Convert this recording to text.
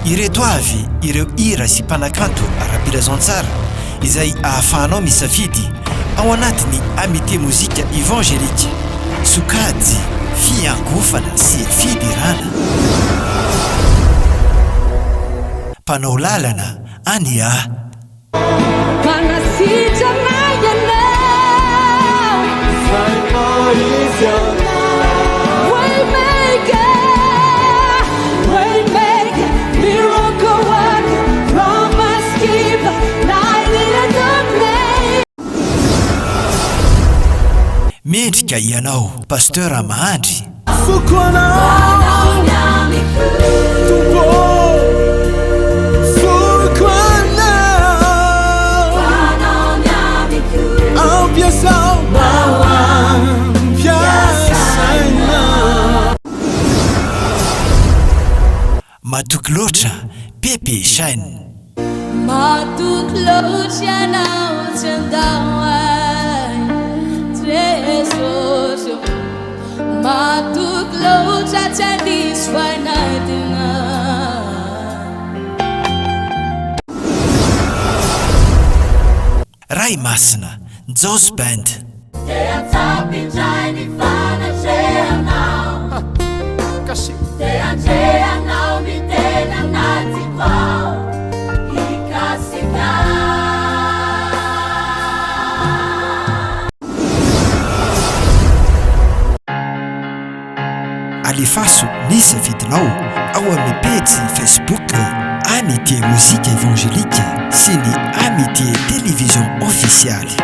Ireto avy ireo hira sy mpanakanto ara-pilazantsara izay ahafahanao misafidy ao anatin'ny Amitié Mozika Évangélique, sokajy fiangofana sy fiderana. Mpanao lalana Ania. Manasitrana ianao. Izay maha-izy anao. Waymaker, Waymaker, miracle worker, promise keeper, light in the darkness. Mendrika ianao Pasteur Mahandry. Foko anao Tompo ô, foko anao Ampiasao mba ho ampiasaina. Matoky loatra Pepe Chaine. Matoky loatra ianao tsy handao ahy Jesosy ô Matoky loatra tsy handiso fanantenana. Ray Masina, Jaws Band. Te hatsapa indray ny fanatrehanao Te handre anao miteny anatiko ao Hikasika Alefaso ny safidinao ao amin'ny pejy Facebook Amitié Mozika Evangelique sy ny Amitié Télévision Ofisialy.